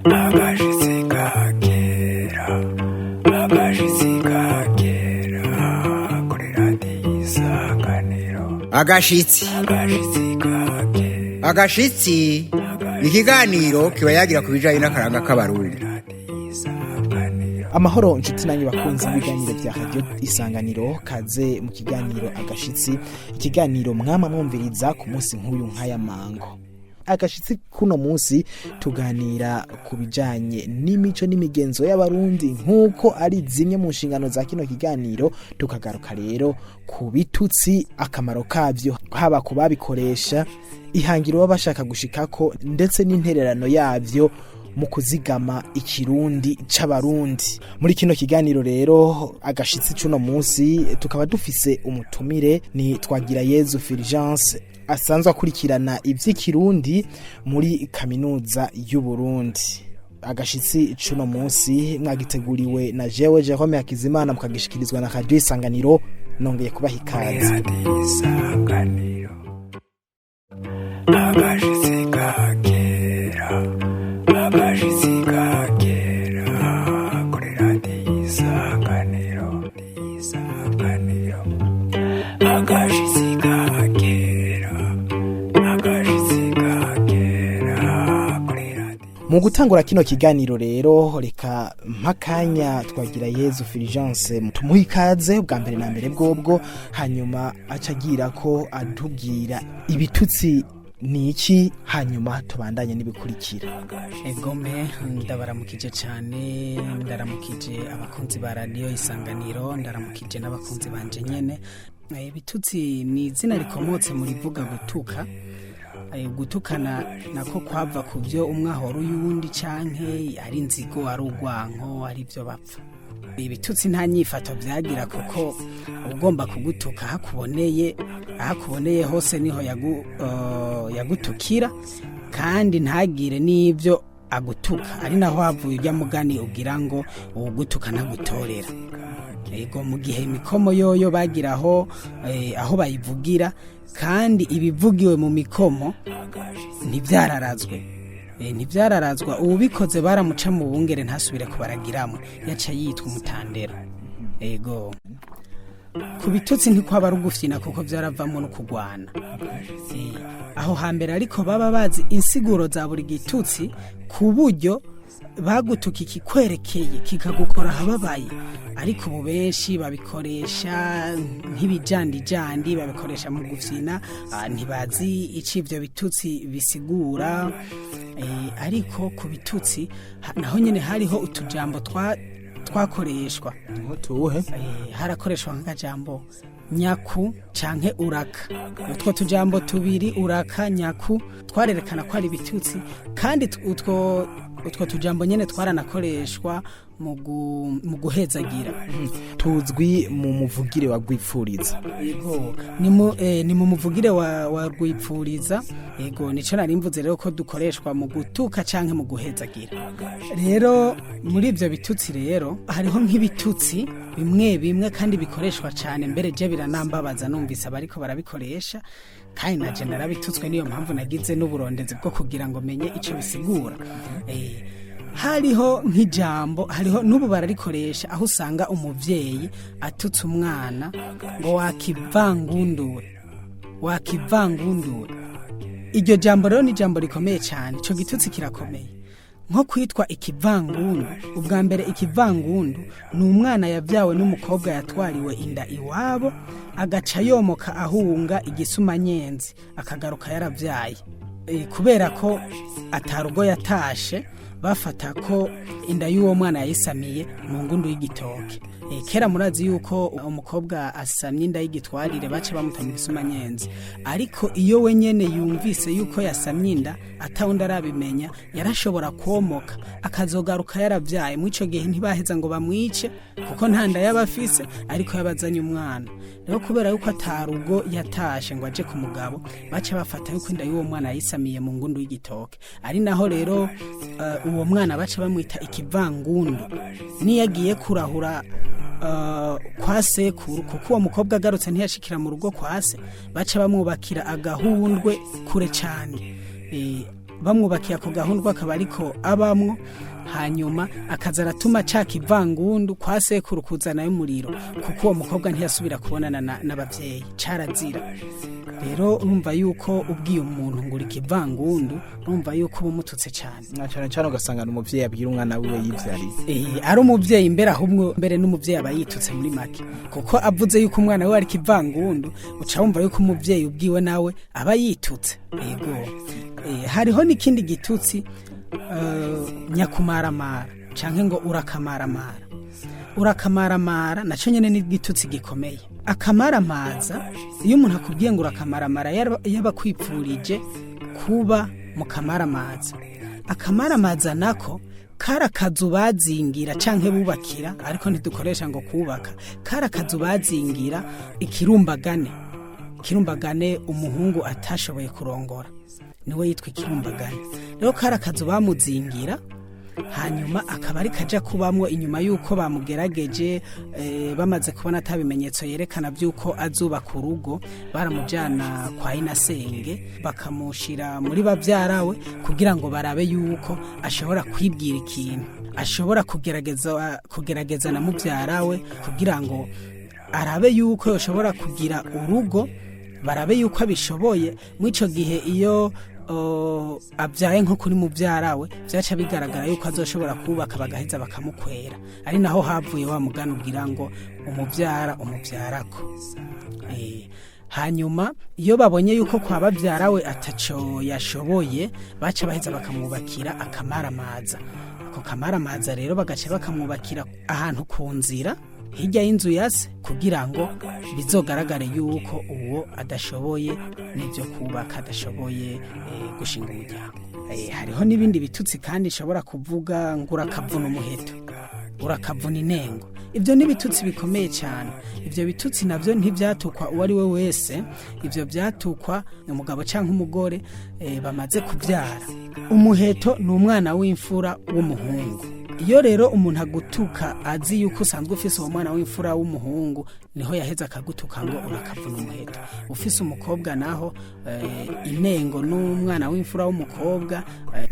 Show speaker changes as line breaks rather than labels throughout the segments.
Agashitsi kakera, agashitsi kakera kuri Radiyo Isanganiro.
Agashitsi.
Agashitsi kakera.
Agashitsi ni ikiganiro kiba yagira ku bijanye n'akaranga k'Abarundi.
Radiyo Isanganiro.
Amahoro nshuti nanyu bakunzi b'ibiganiro vya Radio Isanganiro, kaze mu kiganiro Agashitsi, ikiganiro mwama mwumviriza ku munsi nk'uyu nk'aya mango. Agashitsi kuno munsi tuganira ku bijanye n'imico n'imigenzo y'Abarundi, nk'uko ari zimwe mu nshingano za kino kiganiro. Tukagaruka rero ku bitutsi, akamaro kavyo haba ku babikoresha, ihangiro baba bashaka gushikako, ndetse n'intererano yavyo mu kuzigama Ikirundi c'Abarundi. Muri kino kiganiro rero Agashitsi cuno munsi tukaba dufise umutumire, ni Twagira Yezu Fulgence, asanzwe akurikirana ivy'Ikirundi muri Kaminuza y'u Burundi. Agashitsi cuno munsi mwagiteguriwe na jewe Jerome Hakizimana, mukagishikirizwa na Radio Isanganiro. Nongeye kubaha ikaze.
Radiyo Isanganiro. Agashitsi kakera, agashitsi kakera kuri Radiyo Isanganiro. Isanganiro. Agashitsi kakera, agashitsi kakera kuri Radiyo.
Mu gutangura kino kiganiro rero, reka mpakanya Twagira Yezu Fulgence, tumuhe ikaze bwa mbere na mbere bwobwo, hanyuma aca agira ko atubwira ibitutsi ni iki, hanyuma tubandanye n'ibikurikira.
Egome, ndabaramukije cyane, ndaramukije abakunzi ba Radiyo Isanganiro, ndaramukije n'abakunzi banje nyene. Ibitutsi ni izina rikomotse mu rivuga gutuka. Gutukana nako kwava ku byo umwe ahora uyundi, canke ari inzigo, ari urwanko, ari byo bapfa. Ibitutsi nta nyifato byagira, kuko ugomba kugutuka hakuboneye, ahakuboneye hose niho yagutukira, kandi ntagire n'ibyo agutuka. Ari naho havuye ujya mugani ugira ngo uwugutuka ntagutorera. Ego, mu gihe imikomo yoyo bagira aho bayivugira, kandi ibivugiwe mu mikomo ntibyararazwe. Ntibyararazwa, uwubikoze baramuca mu bungere, ntasubire kubaragiramo, yaca yitwa umutandera. Ego, ku bitutsi ntikwaba ari ugufyina, kuko byaravamo no kugwana. Aho hambere ariko baba bazi insiguro za buri gitutsi, ku buryo bagutuka ikikwerekeye kikagukora ahababaye. Ariko ubu benshi babikoresha nk'ibijandijandi, babikoresha mu gufyina, ntibazi ico ivyo bitutsi bisigura. Ariko ku bitutsi naho nyene hariho utujambo twakoreshwa.
Tuwuhe?
Harakoreshwa nk'akajambo nyaku canke uraka. Utwo tujambo tubiri, uraka, nyaku, twarerekana ko ari ibitutsi, kandi utwo tujambo nyene twaranakoreshwa mu guhezagira.
Tuzwi mu muvugire wa Rwipfuriza.
Yego, ni mu muvugire wa Rwipfuriza. Yego, nico nari mvuze rero, ko dukoreshwa mu gutuka canke mu guhezagira. Rero muri ivyo bitutsi rero hariho nk'ibitutsi bimwe bimwe kandi bikoreshwa cane, mbere je biranambabaza numvise abariko barabikoresha, kandi naje narabitutswe. Niyo mpamvu nagize n'uburondezi bwo kugira ngo menye ico bisigura. Hariho nk'ijambo, hariho n'ubu bararikoresha, aho usanga umuvyeyi atutse umwana ngo wakivangunduwe, wakivangunduwe. Iryo jambo rero ni ijambo rikomeye cyane, ico gitutsi kirakomeye. Nko kwitwa ikivangundu, ubwa mbere ikivangundu ni umwana yabyawe n'umukobwa yatwariwe inda iwabo, agaca yomoka ahunga igisumanyenzi, akagaruka yaravyaye. Kubera ko atarugo yatashe, bafata ko inda y'uwo mwana yayisamiye mu ngundu y'igitoke. Kera murazi yuko umukobwa asamye inda y'igitwarire baca bamuta mu gisumanyenzi. Ariko iyo we nyene yumvise yuko yasamye inda atawundi arabimenya, yarashobora kwomoka akazogaruka yaravyaye. Muri ico gihe ntibaheza ngo bamwice, kuko nta nda yaba afise, ariko yabazanye umwana. Rero kubera yuko atarugo yatashe ngo aje ku mugabo, baca bafata yuko inda y'uwo mwana yayisamiye mu ngundu y'igitoke. Ari naho rero uwo mwana baca bamwita ikivangundu niyo agiye kurahura kwa sekuru, kuko uwo mukobwa agarutse ntiyashikira mu rugo kwa se, baca bamwubakira agahundwe kure cyane. Bamwubakiye ako gahundwe akaba ariko abamwo, hanyuma akaza aratuma ca kivangundu kwa sekuru kuzanayo umuriro, kuko uwo mukobwa ntiyasubira kubonana n'abavyeyi, carazira. Rero urumva yuko ubwiye umuntu ngo uri ikivangundu, urumva yuko uba umututse cane.
Na cane cane ugasanga ni umuvyeyi abwira umwana wiwe yivyariye.
Ari umuvyeyi mbere, ahubwo mbere n'umuvyeyi aba yitutse muri make, kuko avuze yuko umwana we ari ikivangundu, uca wumva yuko umuvyeyi ubwiwe nawe aba yitutse. Ego. Hariho n'ikindi gitutsi, nyakumaramara canke ngo urakamaramara. Urakamaramara naco nyene ni igitutsi gikomeye. Akamaramaza, iyo umuntu akubwiye ngo urakamaramara, yaba akwipfurije kuba mu kamaramaza. Akamaramaza nako kari akazu bazingira canke bubakira, ariko ntidukoresha ngo kubaka, kari akazu bazingira ikirumbagane. Ikirumbagane, umuhungu atashoboye kurongora niwe yitwa ikirumbagane. Rero kari akazu bamuzingira, hanyuma akaba ari kaja kubamwo inyuma y'uko bamugerageje, bamaze kubona ata bimenyetso yerekana by'uko azubaka urugo, baramujana kwa inasenge bakamushira muri bavyarawe kugira ngo barabe yuko ashobora kwibwira ikintu, ashobora kugerageza na muvyarawe kugira ngo arabe yuko yoshobora kugira urugo, barabe yuko abishoboye. Muri ico gihe iyo abyaye nko kuri mubyarawe, byaca bigaragara yuko azoshobora kubaka, bagaheza bakamukwera. Ari naho havuye wa mugani ugira ngo umubyara umubyarako. Hanyuma iyo babonye yuko kwa babyarawe ataco yashoboye, baca baheza bakamwubakira akamaramaza. Ako kamaramaza rero bagaca bakamwubakira ahantu ku nzira hirya y'inzu ya se, kugira ngo bizogaragare yuko uwo adashoboye n'ibyo kubaka, adashoboye gushinga umuryango. Hariho n'ibindi bitutsi kandi nshobora kuvuga ngo urakavuna umuheto, urakavuna inengo. Ibyo ni ibitutsi bikomeye cyane. Ibyo bitutsi nabyo ntibyatukwa uwo ari we wese, ibyo byatukwa umugabo cyangwa umugore bamaze kubyara. Umuheto ni umwana w'imfura w'umuhungu. Iyo rero umuntu agutuka azi yuko usanzwe ufise uwo mwana w'imfura w'umuhungu, niho yaheza akagutuka ngo urakavuna umuheto. Ufise umukobwa naho, inengo n'umwana w'imfura w'umukobwa,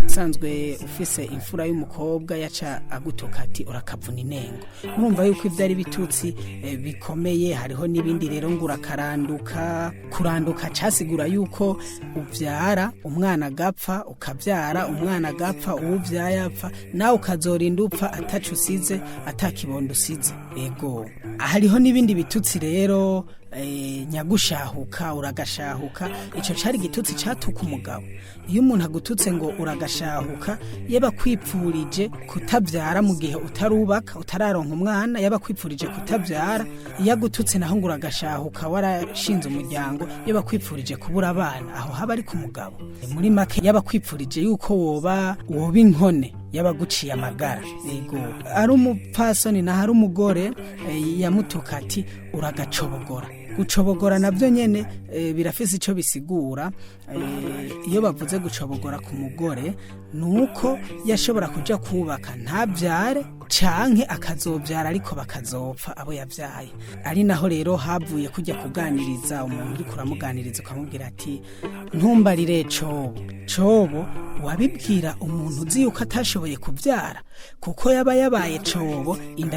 usanzwe ufise imfura y'umukobwa, yaca agutuka ati urakavuna inengo. Murumva yuko ibyo ari bitutsi bikomeye. Hariho n'ibindi rero ngo urakaranduka. Kuranduka casigura yuko uvyara umwana agapfa, ukavyara umwana agapfa, uwo uvyaye apfa, nawe ukazorinda upfa ataco usize, atakibondo usize. Ego, hariho n'ibindi bitutsi rero, nyagushahuka, uragashahuka. Ico cari igitutsi catuka umugabo. Iyo umuntu agututse ngo uragashahuka, yaba kwipfurije kutavyara mu gihe utarubaka, utararonka umwana, yaba kwipfurije kutavyara. Iyo agututse naho ngo uragashahuka warashinze umuryango, yaba kwipfurije kubura abana. Aho haba ari ku mugabo. Muri make yaba kwipfurije yuko woba inkone, yabaguciye amagara. Yego, ari umupfasoni naho ari umugore, yamutuka ati uragacobogora. Gucobogora nabyo nyene birafise ico bisigura. Iyo bavuze gucobogora ku mugore, nuko yashobora kuja kubaka ntabyare, canke akazobyara ariko bakazopfa abo yabyaye. Ari naho rero havuye kujya kuganiriza umuntu, uriko uramuganiriza ukamubwira ati ntumbarire cobo. Cobo wabibwira umuntu uzi yuko atashoboye kubyara, kuko yaba yabaye cobo, inda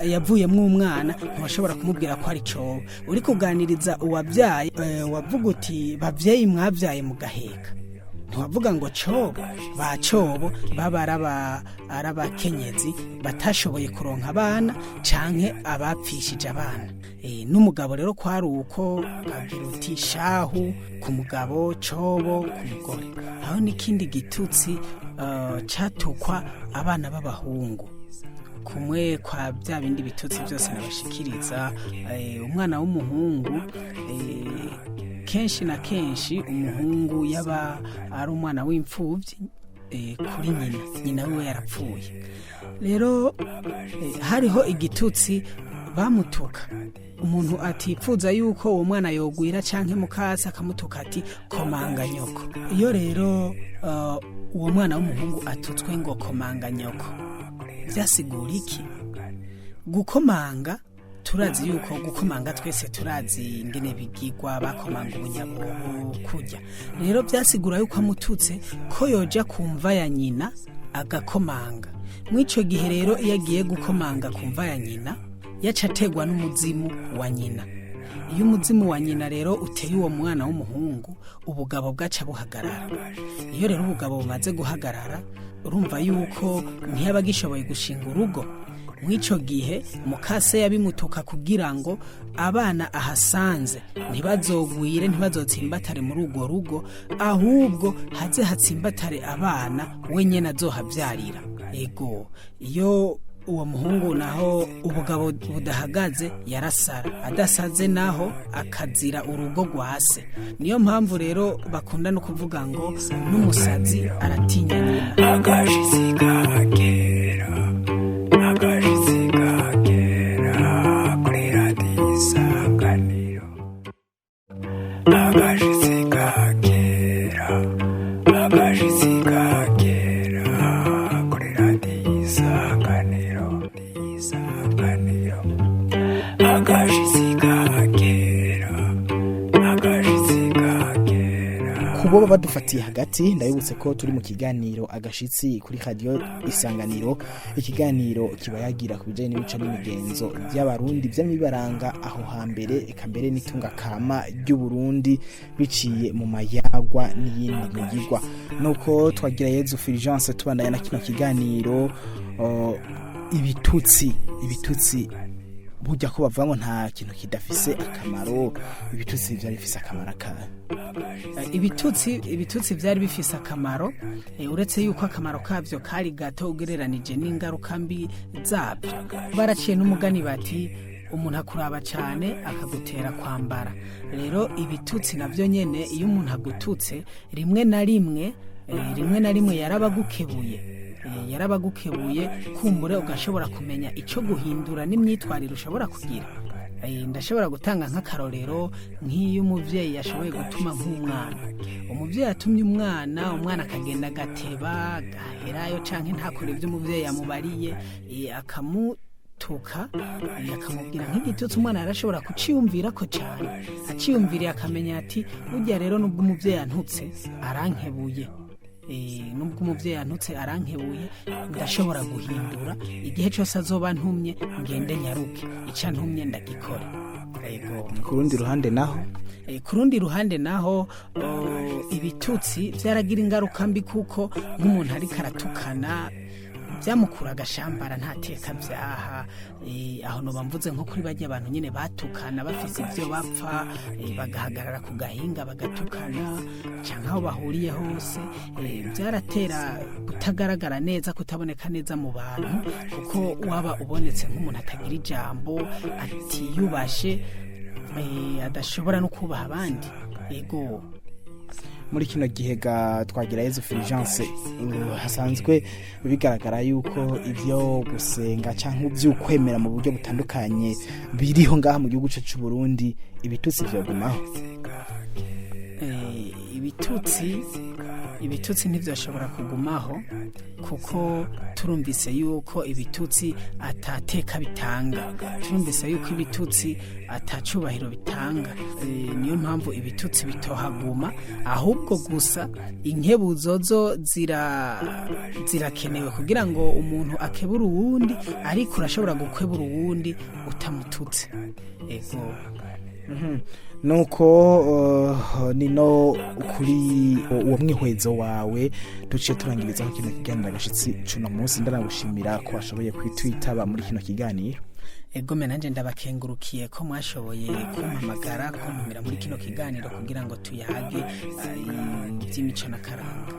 yavuyemwo umwana, ntiwashobora kumubwira ko ari cobo. Uri kuganiriza uwabyaye, wavuga uti bavyeyi mwabyaye mugaheka, ntiwavuga ngo cobo. Ba cobo baba ari abakenyezi batashoboye kuronka abana canke abapfishije abana. N'umugabo rero kwari uko, agira uti shahu ku mugabo, cobo ku mugore. Aho n'ikindi gitutsi catukwa abana b'abahungu, kumwe kwa bya bindi bitutsi byose nabashikiriza. Umwana w'umuhungu, kenshi na kenshi umuhungu yaba ari umwana w'imfubyi kuri nyina, nyina wiwe yarapfuye. Rero hariho igitutsi bamutuka, umuntu atipfuza yuko uwo mwana yogwira canke mukasi, akamutuka ati komanga nyoko. Iyo rero uwo mwana w'umuhungu atutswe ngo komanga nyoko, vyasigura iki? Gukomanga Turazi yuko gukomanga twese turazi ingene bigigwa, bakomanga ubunyabobo kurya. Rero byasigura yuko amututse ko yoja kumva ya nyina agakomanga. Mw'ico gihe rero iyo agiye gukomanga kumva ya nyina, yaca ategwa n'umuzimu wa nyina. Iyo umuzimu wa nyina rero uteye uwo mwana w'umuhungu, ubugabo bwaca buhagarara. Iyo rero ubugabo bumaze guhagarara, urumva yuko ntiyaba agishoboye gushinga urugo. Mw'ico gihe mukase yabimutuka kugira ngo abana ahasanze ntibazogwire, ntibazotsimbatare muri urwo rugo, ahubwo haze hatsimbatare abana wenyene azohavyarira. Ego, iyo uwo muhungu naho ubugabo budahagaze yarasara, adasaze naho akazira urugo rwa se. Niyo mpamvu rero bakunda no kuvuga ngo n'umusazi aratinya nyina.
Agashitsi kakera, agashitsi kakera kuri Radiyo Isanganiro. Agashitsi kakera, agashitsi kakera kuri Radiyo Isanganiro, Isanganiro. Agashitsi kakera, agashitsi kakera.
Ku bo badufatiye hagati, ndabibutse ko turi mu kiganiro Agashitsi kuri Radio Isanganiro, ikiganiro kiba yagira ku bijyanye n'imico n'imigenzo by'Abarundi by'amibaranga aho hambere, eka mbere n'itunga kama ry'Uburundi biciye mu mayagwa n'iyindi migigwa. Nuko twagira Yezu Fulgence, tubandanya na kino kiganiro. Ibitutsi burya ko bavuga ngo nta kintu kidafise akamaro, ibitutsi byari bifise akamaro akahe?
Ibitutsi byari bifise akamaro, uretse yuko akamaro kabyo kari gato ugereranije n'ingaruka mbi zabyo. Baraciye n'umugani bati umuntu akuraba cyane akagutera kwambara. Rero ibitutsi nabyo nyene, iyo umuntu agututse rimwe na rimwe yarabagukebuye, kumbure ugashobora kumenya icyo guhindura n'imyitwarire ushobora kugira. Ndashobora gutanga nk'akarorero nk'iyo umubyeyi yashoboye gutuma nk'umwana, umubyeyi atumye umwana, umwana akagenda agateba agaherayo canke ntakore ibyo umubyeyi yamubariye, akamutuka, akamubwira nk'igitutsi, umwana arashobora kuciyumvira ko cyane. Aciyumviriye akamenya ati burya rero nubwo umubyeyi antutse arankebuye, nubwo umubyeyi antutse arankebuye, ndashobora guhindura igihe cyose azoba ntumye ngende nyaruke icyo ntumye ndagikora. Yego.
Ku rundi ruhande naho?
Ku rundi ruhande naho, ibitutsi byaragira ingaruka mbi, kuko nk'umuntu ariko aratukana byamukura agashambara ntateka byaha. Aho noba mvuze nko kuri bajya abantu nyine batukana bafise ibyo bapfa, bagahagarara ku gahinga bagatukana canke aho bahuriye hose, byaratera kutagaragara neza, kutaboneka neza mu bantu, kuko waba ubonetse nk'umuntu atagira ijambo, atiyubashe, adashobora no kubaha abandi. Ego.
Muri kino gihe ga twagira Yezu Fulgence, hasanzwe bigaragara yuko ibyo gusenga cyangwa iby'ukwemera mu buryo butandukanye biriho ngaha mu gihugu cyacu cy'u Burundi, ibitutsi vyogumaho?
Ibitutsi ntibyashobora kugumaho, kuko turumvise yuko ibitutsi atateka bitanga, turumvise yuko ibitutsi atacubahiro bitanga. Niyo mpamvu ibitutsi bitohaguma, ahubwo gusa inkebuzo zo zirakenewe kugira ngo umuntu akebure uwundi, ariko urashobora gukebura uwundi utamututse. Ego.
Nuko nino kuri uwo mwihwezo wawe duciye turangirizaho kino kiganiro Agashitsi cuno munsi. Ndanagushimira ko washoboye kwitwitaba muri kino kiganiro.
Egome, nanjye ndabakengurukiye ko mwashoboye kumpamagara, kuntumira muri kino kiganiro kugira ngo tuyage iby'imico n'akaranga.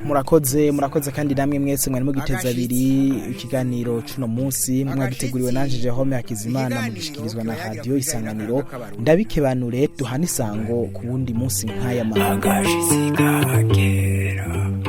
Murakoze, murakoze. Kandi namwe mwese mwari mugiteza abiri ikiganiro cuno munsi, mwagiteguriwe nanje Jerome Hakizimana, mugishikirizwa na Radio Isanganiro. Ndabikebanure, duhane isango ku wundi munsi nk'aya mahanga.
Agashitsi kakera.